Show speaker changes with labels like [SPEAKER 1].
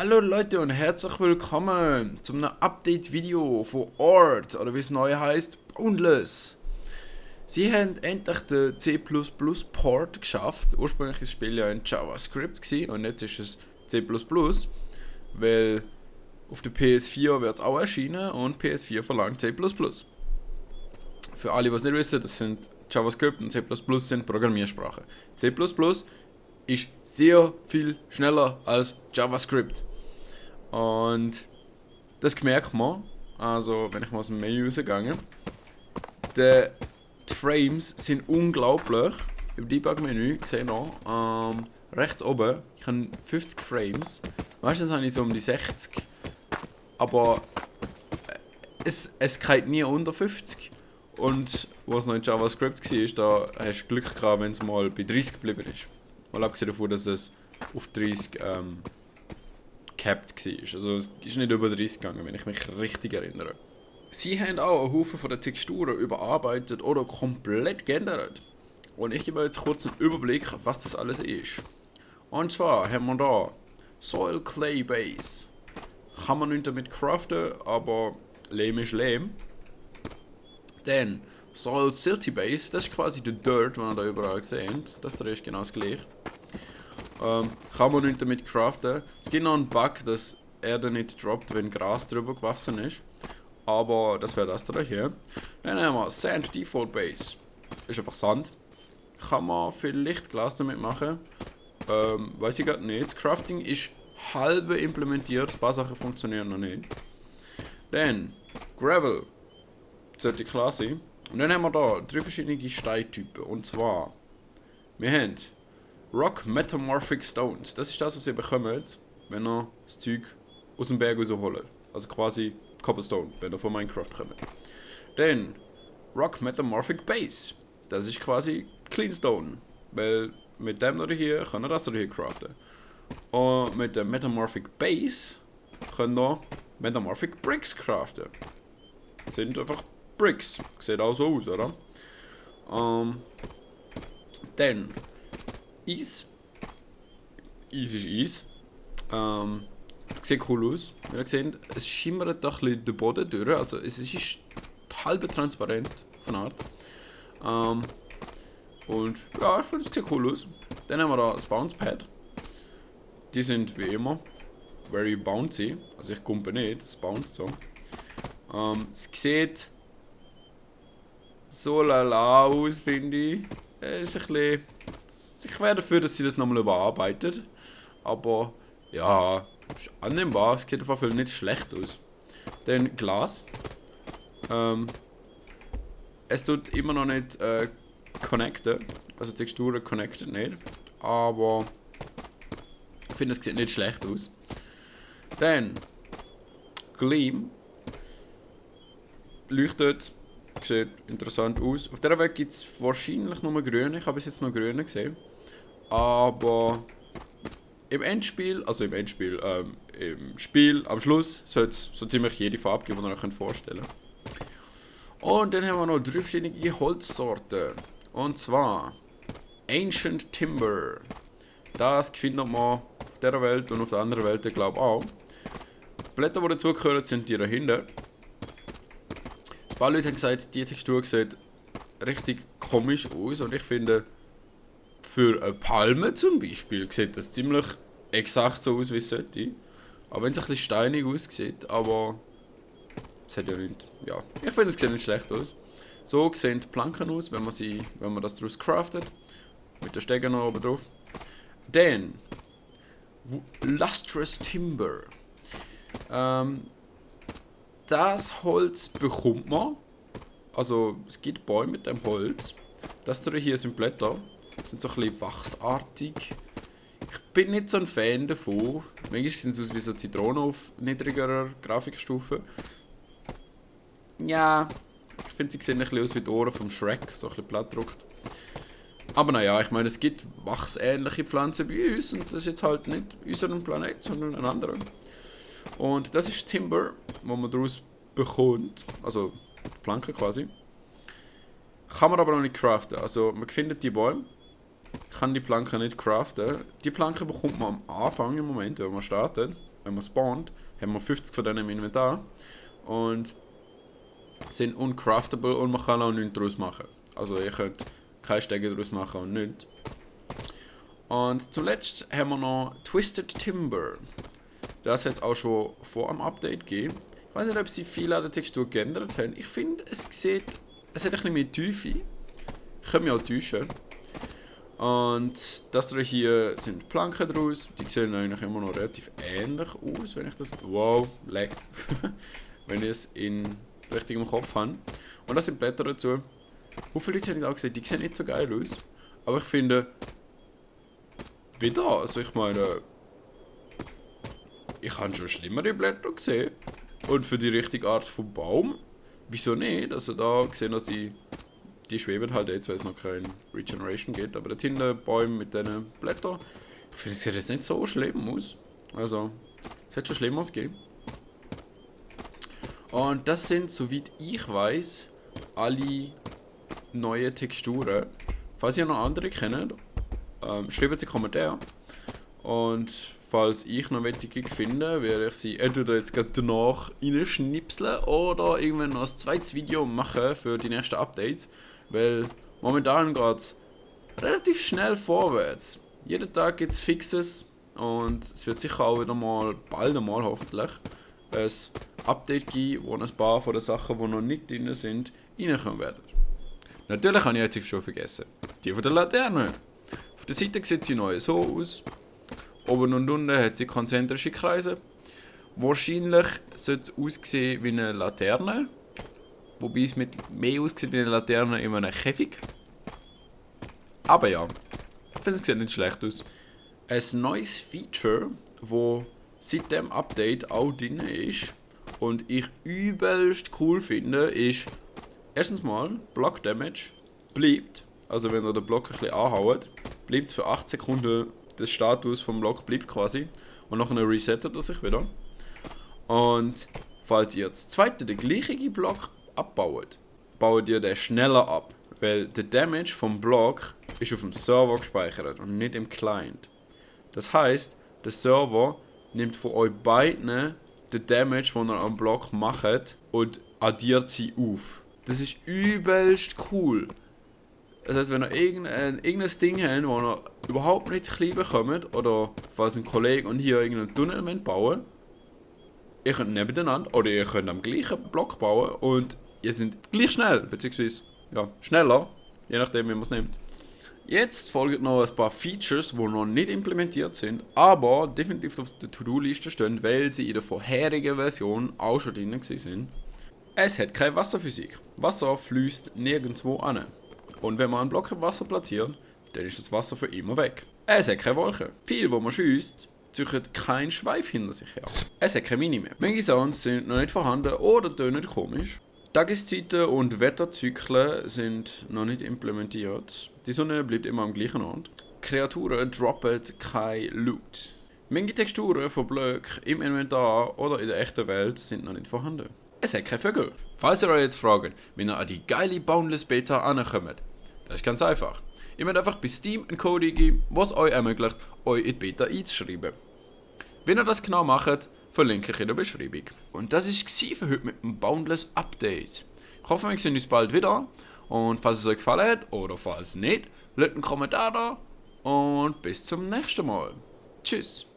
[SPEAKER 1] Hallo Leute und herzlich willkommen zum Update-Video von Ort, oder wie es neu heißt, Boundless. Sie haben endlich den C++-Port geschafft. Ursprünglich war das Spiel ja in JavaScript und jetzt ist es C++, weil auf der PS4 wird es auch erscheinen und PS4 verlangt C++. Für alle, die es nicht wissen, das sind JavaScript und C++ sind Programmiersprachen. C++ ist sehr viel schneller als JavaScript. Und das merkt man, also wenn ich mal aus dem Menü rausgehe, die Frames sind unglaublich. Im Debug-Menü, seht ihr, rechts oben, ich habe 50 Frames. Meistens habe ich so um die 60. Aber es geht nie unter 50. Und was noch in JavaScript war, da hast du Glück gehabt, wenn es mal bei 30 geblieben ist. Mal abgesehen davon, dass es auf 30 capped war. Also es ist nicht über 30 gegangen, wenn ich mich richtig erinnere. Sie haben auch einen Haufen von den Texturen überarbeitet oder komplett geändert. Und ich gebe jetzt kurz einen Überblick, was das alles ist. Und zwar haben wir da Soil Clay Base. Kann man nicht damit craften, aber Lehm ist Lehm. Dann Soil Silty Base, das ist quasi der Dirt, den ihr da überall seht. Das da ist genau das gleiche. Kann man nicht damit craften. Es gibt noch einen Bug, dass er dann nicht droppt, wenn Gras drüber gewachsen ist. Aber das wäre das da hier. Dann haben wir Sand Default Base. Ist einfach Sand. Kann man vielleicht Glas damit machen. Weiß ich gerade nicht. Das Crafting ist halb implementiert. Ein paar Sachen funktionieren noch nicht. Dann Gravel. Sollte klar sein. Und dann haben wir da 3 verschiedene Steintypen. Und zwar, wir haben Rock Metamorphic Stones. Das ist das, was ihr bekommt, wenn ihr das Zeug aus dem Berg rausholt. Also quasi Cobblestone, wenn ihr von Minecraft kommt. Dann Rock Metamorphic Base. Das ist quasi Cleanstone. Weil mit dem hier könnt ihr das hier craften. Und mit der Metamorphic Base könnt ihr Metamorphic Bricks craften. Das sind einfach Bricks. Sieht auch so aus, oder? Dann Eis. Eis ist Eis. Sieht cool aus. Wie ihr seht, es schimmert da ein bisschen der Boden durch. Also es ist halb transparent von Art. Und ja, ich finde, es sieht cool aus. Dann haben wir da das Bounce Pad. Die sind wie immer very bouncy. Also ich kumpe nicht, es bounce so. Es sieht so lala aus, finde ich. Es ist ein bisschen... Ich wäre dafür, dass sie das nochmal überarbeitet. Aber ja, ist annehmbar. Es sieht auf jeden Fall nicht schlecht aus. Dann Glas. Es tut immer noch nicht connecten. Also Texturen connecten nicht. Aber ich finde, es sieht nicht schlecht aus. Dann Gleam. Leuchtet. Sieht interessant aus. Auf dieser Weg gibt es wahrscheinlich nur grüne. Ich habe bis jetzt noch grüne gesehen. Aber im Endspiel, im Spiel am Schluss sollte es so ziemlich jede Farbe geben, die ihr euch vorstellen könnt. Und dann haben wir noch 3 verschiedene Holzsorten. Und zwar Ancient Timber. Das findet man auf dieser Welt und auf der anderen Welt, glaube ich, auch. Die Blätter, die dazugehören, sind die da hinten. Ein paar Leute haben gesagt, die Textur sieht richtig komisch aus und ich finde, für eine Palme zum Beispiel sieht das ziemlich exakt so aus, wie es sollte. Aber wenn es ein bisschen steinig aussieht, aber es hat ja nicht, ja, ich finde, es sieht nicht schlecht aus. So sehen die Planken aus, wenn man das daraus craftet. Mit der Stege noch oben drauf. Dann Lustrous Timber. Das Holz bekommt man. Also es gibt Bäume mit dem Holz. Das hier sind Blätter. Sind so ein bisschen wachsartig. Ich bin nicht so ein Fan davon. Manchmal sind sie aus wie so Zitronen auf niedrigerer Grafikstufe. Ja, ich finde, sie sehen ein bisschen aus wie die Ohren vom Shrek. So ein bisschen plattdruckt. Aber naja, ich meine, es gibt wachsähnliche Pflanzen bei uns. Und das ist jetzt halt nicht unseren Planet, sondern ein anderer. Und das ist Timber, wo man daraus bekommt, also die Planke quasi. Kann man aber noch nicht craften. Also man findet die Bäume, kann die Planke nicht craften. Die Planke bekommt man am Anfang im Moment, wenn man startet. wenn man spawnt, haben wir 50 von denen im Inventar. Und sind uncraftable und man kann auch nichts daraus machen. Also ihr könnt keine Stege daraus machen und nichts. Und zuletzt haben wir noch Twisted Timber. Das hat es auch schon vor dem Update gegeben. Ich weiß nicht, ob sie viel an der Textur geändert haben. Ich finde, es hat ein bisschen mehr Tiefe. Ich kann mich auch täuschen. Und das hier sind Planken draus. Die sehen eigentlich immer noch relativ ähnlich aus, wenn ich das... Wow, lag. Wenn ich es in richtigem Kopf habe. Und das sind Blätter dazu. Wie viele Leute haben auch gesagt, die sehen nicht so geil aus. Aber ich finde... Wieder, also ich meine... Ich habe schon schlimmere Blätter gesehen. Und für die richtige Art von Baum, wieso nicht? Also da gesehen, dass die schweben halt jetzt, weil es noch keine Regeneration gibt. Aber der Tintenbäume mit diesen Blättern, ich finde, es sieht jetzt nicht so schlimm aus. Also, es hätte schon Schlimmeres gegeben. Und das sind, soweit ich weiß, alle neue Texturen. Falls ihr noch andere kennt, schreibt sie in die Kommentare. Und falls ich noch welche finde, werde ich sie entweder jetzt gerade danach reinschnipseln oder irgendwann noch ein zweites Video machen für die nächsten Updates. Weil momentan geht es relativ schnell vorwärts. Jeden Tag gibt es Fixes und es wird sicher auch wieder mal, bald einmal hoffentlich, ein Update geben, wo ein paar von den Sachen, die noch nicht drin sind, reinkommen werden. Natürlich habe ich jetzt schon vergessen. Die von der Laterne. Auf der Seite sieht sie neu so aus. Oben und unten hat sie konzentrische Kreise. Wahrscheinlich sollte es aussehen wie eine Laterne. Wobei es mehr aussieht wie eine Laterne in einem Käfig. Aber ja, ich finde es sieht nicht schlecht aus. Ein neues Feature, das seit dem Update auch drin ist und ich übelst cool finde, ist erstens mal Block Damage bleibt. Also wenn ihr den Block ein bisschen anhaut, bleibt es für 8 Sekunden, der Status vom Block bleibt quasi. Und nachher resettet er sich wieder. Und falls ihr das zweite, den gleichen Block abbaut, baut ihr den schneller ab. Weil der Damage vom Block ist auf dem Server gespeichert und nicht im Client. Das heißt, der Server nimmt von euch beiden den Damage, den ihr am Block macht, und addiert sie auf. Das ist übelst cool. Das heißt, wenn ihr irgendein Ding habt, wo ihr überhaupt nicht klein bekommt, oder falls ein Kollege und hier irgendein Tunnel bauen, ihr könnt nebeneinander oder ihr könnt am gleichen Block bauen und ihr seid gleich schnell, beziehungsweise ja, schneller, je nachdem wie man es nimmt. Jetzt folgen noch ein paar Features, die noch nicht implementiert sind, aber definitiv auf der To-Do-Liste stehen, weil sie in der vorherigen Version auch schon drin waren. Es hat keine Wasserphysik. Wasser fließt nirgendwo an. Und wenn man einen Block im Wasser platziert, dann ist das Wasser für immer weg. Es hat keine Wolken. Viel, wo man schiesst, zieht keinen Schweif hinter sich her. Es hat keine Mini mehr. Manche Sounds sind noch nicht vorhanden oder tönen komisch. Tageszeiten und Wetterzyklen sind noch nicht implementiert. Die Sonne bleibt immer am gleichen Ort. Kreaturen droppen kein Loot. Manche Texturen von Blöcken im Inventar oder in der echten Welt sind noch nicht vorhanden. Es hat keine Vögel. Falls ihr euch jetzt fragt, wie ihr an die geile Boundless Beta ankommt, das ist ganz einfach. Ihr müsst einfach bei Steam einen Code eingeben, was euch ermöglicht, euch in die Beta einzuschreiben. Wenn ihr das genau macht, verlinke ich in der Beschreibung. Und das war für heute mit dem Boundless Update. Ich hoffe, wir sehen uns bald wieder. Und falls es euch gefallen hat oder falls nicht, lasst einen Kommentar da und bis zum nächsten Mal. Tschüss.